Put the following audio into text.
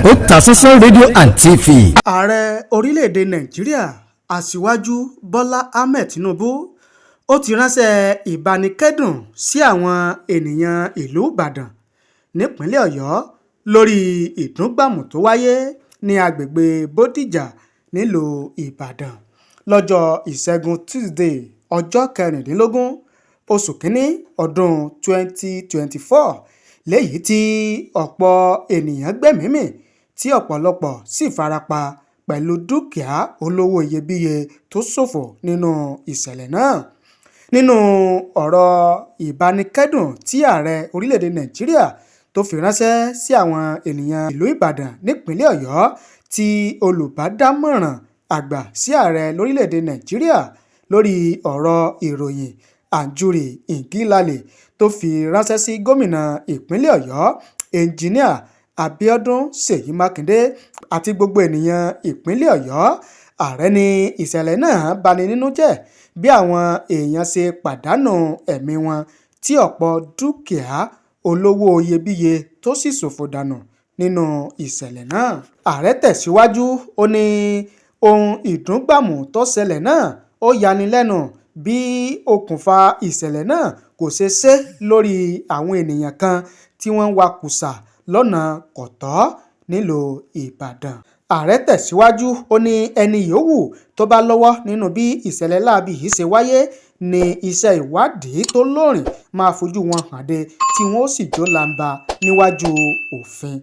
Otasansan rédíò and TV. Ààrẹ orílẹ̀-èdè Nàìjíríà, Aṣíwájú Bọ́lá Ahmed Tinubu, ó ti ránṣẹ́ ìbánikẹ́dùn sí àwọn ènìyàn ìlú Ìbàdàn nípìnlẹ̀ Ọ̀yọ́ lórí ìdúngbàmù tó wáyé ní agbègbè Bòdíjà nílùú Ìbàdàn lọ́jọ́ Ìṣẹ́gun tusidee, ọjọ́ kẹrìndínlógún oṣù kínní ọdún 2024, léyìí tí ọ̀pọ̀ ènìyàn gbẹ̀mí mì tí ọ̀pọ̀lọpọ̀ sì fara pa pẹ̀lú dúkìá olówó iyebíye tó ṣòfò nínú ìṣẹ̀lẹ̀ náà. Nínú ọ̀rọ̀ ìbánikẹ́dùn tí ààrẹ orílẹ̀-èdè Nàìjíríà tó fi ránṣẹ́ sí àwọn ènìyàn ìlú Ìbàdàn nípìnlẹ̀ Ọ̀yọ́, tí olùbádámọ̀ràn àgbà sí ààrẹ lórílẹ̀-èdè Nàìjíríà lórí ọ̀rọ̀ ìròyìn, Anjorin Ngelale, tó fi ránṣẹ́ sí gómìnà ìpínlẹ̀ Ọ̀yọ́, Enjinnnia Abiodun Ṣèyí Mákindè, àti gbogbo ènìyàn ìpínlẹ̀ Ọ̀yọ́, ààrẹ ní ìṣẹ̀lẹ̀ náà bani nínú jẹ́ bí àwọn èèyàn ṣe pàdánù ẹ̀mí wọn tí ọ̀pọ̀ dúkìá olówó iyebíye tó sì ṣòfò dànù nínú ìṣẹ̀lẹ̀ náà. Ààrẹ tẹ̀síwájú, ó ní ohun ìdúngbàmù tó ṣẹlẹ̀ náà ó yani lẹ́nu bí okùnfà ìṣẹ̀lẹ̀ náà kò ṣe ṣe lórí àwọn èèyàn kan tí wọ́n ń wa kùsà lọ́nà kó tọ́ nílùú Ìbàdàn. Ààrẹ tẹ̀síwájú, ó ní ẹni yòówù tó bá lọ́wọ́ nínú bí ìṣẹ̀lẹ̀ láabi yìí ṣe wáyé ní iṣẹ́ ìwádìí tó lóòrín máa fojú wọn hànde tí wọ́n sì jó làǹbà níwájú òfin.